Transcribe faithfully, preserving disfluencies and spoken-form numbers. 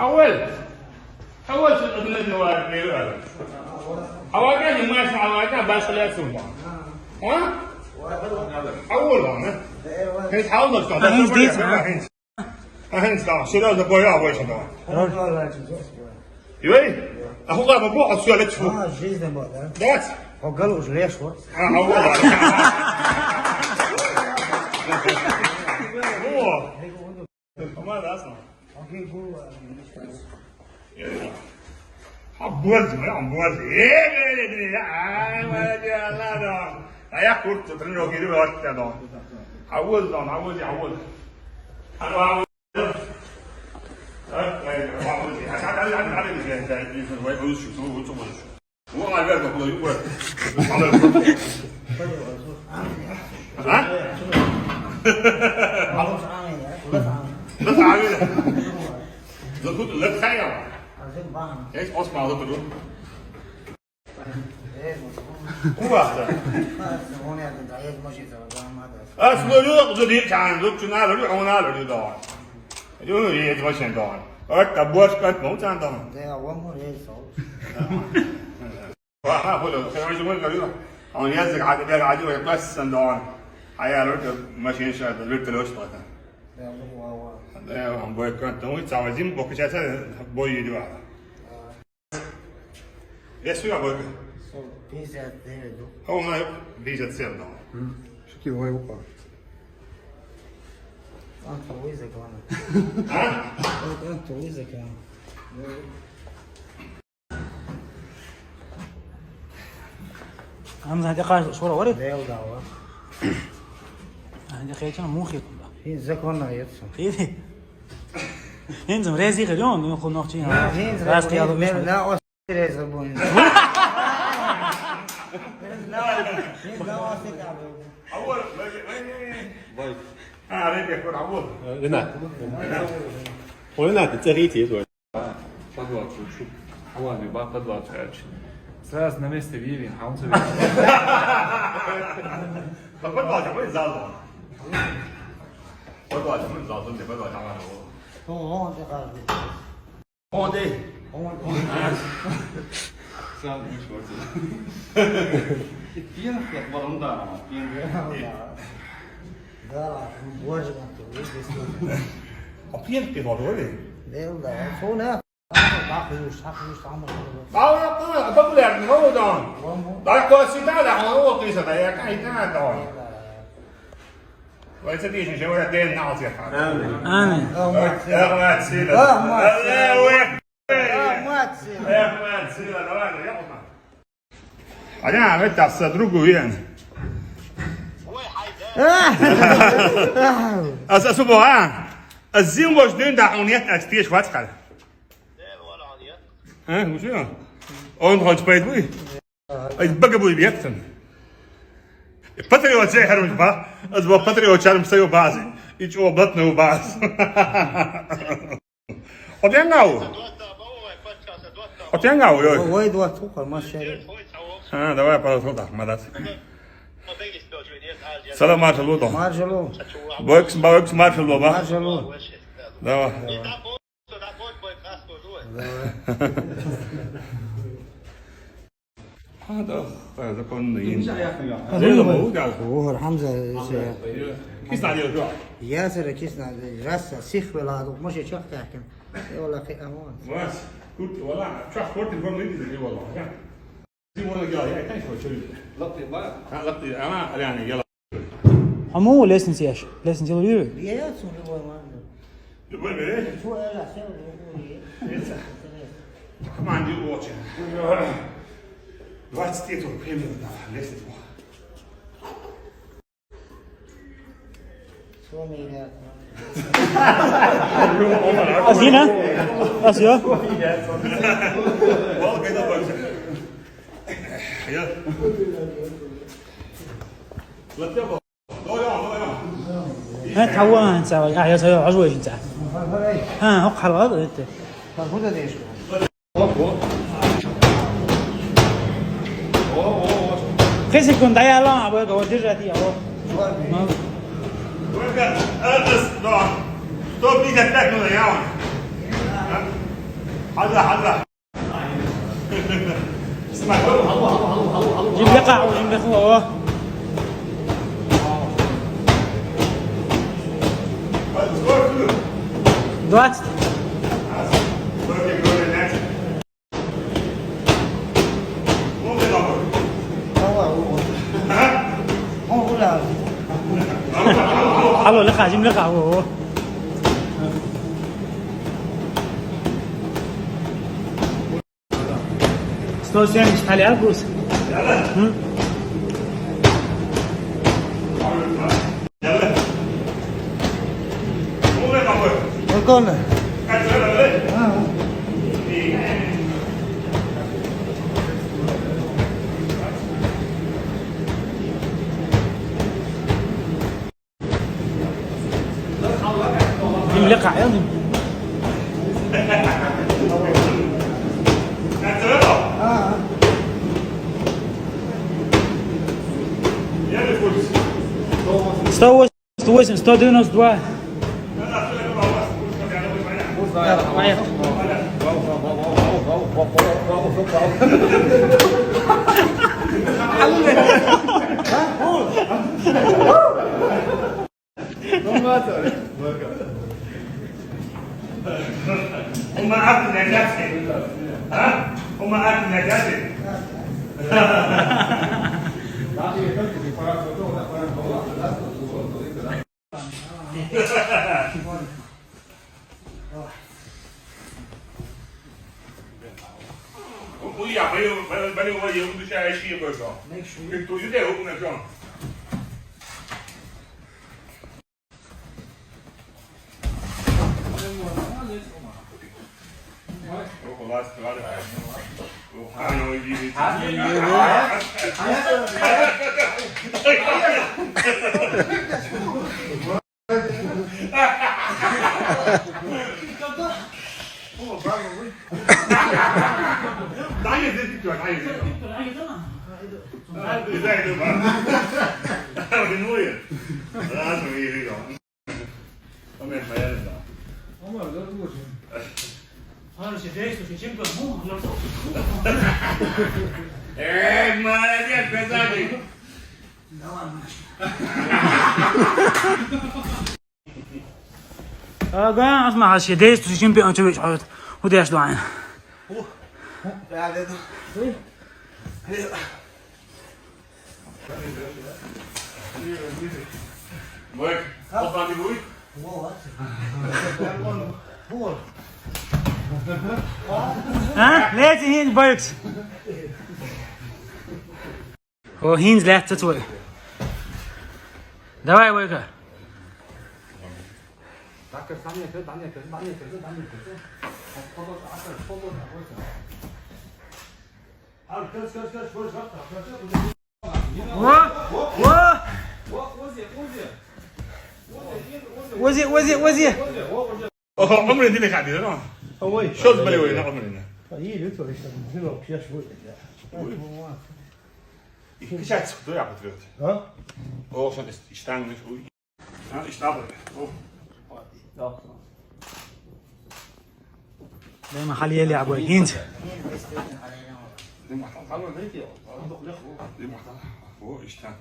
حول. حول شو الأبناء اللي واقف لي الآن. حواجع ما يسمع حواجع، بس لا يسمع. ها؟ حول هون. هي حول مش هين زديت، ها؟ هين. هين زديت. شو لازم بويا بوي شنو؟ يوي. أخو قام بروح أسوي لك شو؟ اه، جيز ده بقى. ده. هو قالوا ليش هو؟ اه، حول. هو. ما ده أصلًا. عبود، عبود. إيه، إيه، إيه، إيه، آه، ما دي الله ده. أيا كنت ترنو كده بقى ده. عوض ده، عوض، عوض. أنا عوض. آه، آه، عوض. عشان علي، علي، علي، مش جاي، جاي، جاي، وين، وين، شو، شو، شو، شو. هو على بالك والله يقول. ها؟ بس عامل. لا تخيل. ايش اسمع هذا كله؟ هو احسن. اصل يوق ذي كان ذوك شنو هذا، هو هذا دون. يوم يجي وشن دون. أكتب بوش كنت مو كان دون. واحد أقول له، كان عايز يقول لي، أنا يزق حاجة، بيها عادي، ويقص صندوق. حيا لوت، ماشي إن شاء الله، لوت لوش طاقة. إيه، هم بوي كان تموي، تعوزين بوكي شاسا، بوي يدوا. يسوي يا بوي. هو ما يق-، بيجا تصير دون. شو كي هو يوقع؟ أنت ويزك وانا. ها؟ أنت ويزك وانا. همزة هذه قاعدة صورة ورد. لا يوضع. هذه خيتنا مو خيط. هي زكونا يتصل. خيط. ينزم ريزي غير يوم، يوم خلنا نحكي. لا، هي زكونا. راس قيادة مش لا، أو ريزي بوين. لا، لا، أو سيد عبد. أول، باي. آه، عليك يا كون عوض. لنا. ولنا تتغيتي يا زول. Подвал чуть-чуть. Хавали ба подвал чуть. Сразу на месте вивин, хаунца вивин. Подвал чамай залда. Подвал чамай залда, подвал чамай. هو هون تقابل. هون دي. هون. Сразу не шортил. Пьян, я барунда, пьян. Да, боже мой, ты выйди. А пьян ты, говори. Да, да, фу, на. Бахуш, бахуш, там. Бау, бау, бау, бау, бау, бау. Да, кто всегда, да, он вот, ты сюда, я кайта, да. Vai se tiisi, se voi tehdä asiat. آمين. آمين. يا أخوات سيلا. يا أخوات سيلا. يا أخوات سيلا، давай, يا أخوات. Aja, me tassa drugu vien. Asa subo ha. Azim was dün da uniet as tieš vatkal. Ha, ušio? On hol spet bui. Ai baga bui biektan. Patriot se harun ba. Az bo patriot čarum sajo bazi. Ič o blatno baz. Otengau. Otengau, joj. Ой, два цукор, машери. А, давай, пожалуйста, мадац. Салам, маршалу, дом. Маршалу. Бокс, бокс, маршалу, ба. Маршалу. Давай. Давай. هذا، هذا كون ين. هذا هو، هو قال. هو حمزة، كيس عليه شو؟ ياسر كيس عليه. راسه سيخ ولا هذا، مش شيخ تحكم. إيه والله، خي أمان. بس، كنت والله، شو أخبرت الفرن يدي زي والله، يا. دي والله قال، يا، كان شوي، شوي. لقطي بقى. ها، لقطي، أنا، يعني، يلا. Hamu lesson siyaš. Lesson siyaš. Jēzus, un ko man? Ko man ir? Šo ēlā sev. Come on, you watch it. Двадцать лет уже примерно, да, lesson. Suomi. Asina? Asio? Well, good luck. Yeah. Let's go. ها، تحول، ها، نساوي. آه، يا سيدي، عجوة، أنت. ها، هو حلقة، أنت. خسي كنت عيال، لا، أبوي، هو دير جاتي، أبوي. Stop these attack on the yawn. حاضر، حاضر. اسمع. جيب لي قهوة، جيب لي قهوة. دوات. هو، هو. هو، هو لا. حلو، لقى، جيب لقى، هو، هو. ستو سيم، مش حالي، ها، بوس. هم؟ الكورنر. آه. يملقها، يلا. آه. ستو ويست، ستو ويست، ستو دينوس دوا. هم عارف النجاسة. ها؟ هم عارف النجاسة. Oye, ya, pero, pero, pero, oye, un ducha de chile, pues, no. Make sure. Que tú, yo te hago una, John. Ojo, vas, te vale. Ojo, ay, no, y, y, Eh, madre mía, pesado. اه، كاع اسمع، هادشي دايز تو جيم بي ان تو ويش عيط. ودي اش دوعين. Mooi. Wat gaan die doen? ها؟ ليتي هين بويكس. هو هينز لا تتوي. دواي ويكا. وا، وا. وزي، وزي، وزي. عمري دي لك عادي، لا. شوز بلي وين، عمري هنا. اي، لو تو، ايش تبي؟ شنو، بياش وين؟ Ikki saat çıktı ya, Patriot. Ha? O sen iş-, işten gitmiş, o. Ha, işte abi. O. دايما خليه يلعب وين؟ هينز. دي محترمة، خلوة زي كده. دي محترمة. هو اشتغل.